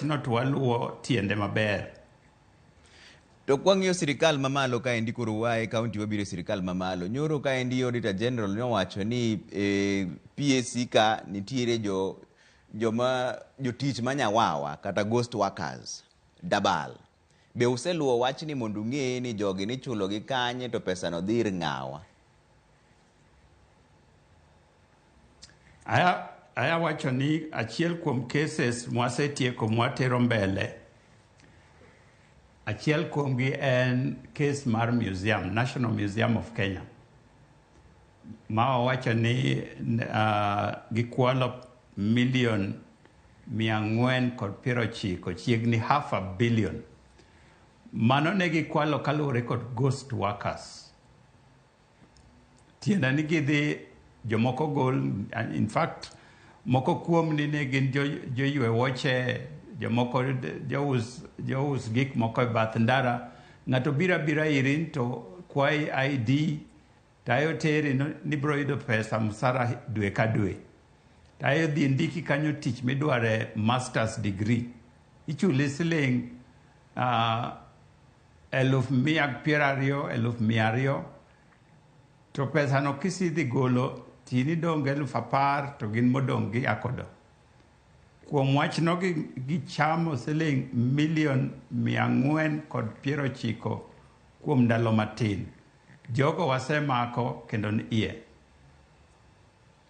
wachno to waluwo tiende maber. To kwang'iyo sirikal mamalo kaendi koro waa e kaunti wabiro e sirikal mamalo. Nyoro kaendi Auditor General nowacho ni e, PSC ka nitiere jo joma jotich manyawawa kata ghost workers dabal. Be useluwo wachni mondo ung'e ni jogi nichulo gi kanye to pesano dhi ir ng'awa? Aya wacho ni achiel kuom cases mwasetieko mwatero mbele, achiel kuomgi en case mar museum, National Museum of Kenya, ma wawacho ni gikwalo milion 490, chiegni half a billion. Mano ne gikwalo kaluwore kod ghost workers. Tiende ni gidhi jomoko gol, in fact moko kuom ni ne gin joywe wuoche, jomoko jous gik moko e bath ndara. Ng'ato biro abira iri to kwayi ID to ayo teri ni biro yudo pesa msara dwe ka dwe. To ayo dhi ndiki kanyo tich midware masters degree. Ichuli siling 20,020, 200,000, to pesano kisidhi golo to in idong' 10,000 to gin modong' giakodo. Kuom wachno gichamo siling milion 490 kuom ndalo matin. Jogo wasemako kendo ni iye.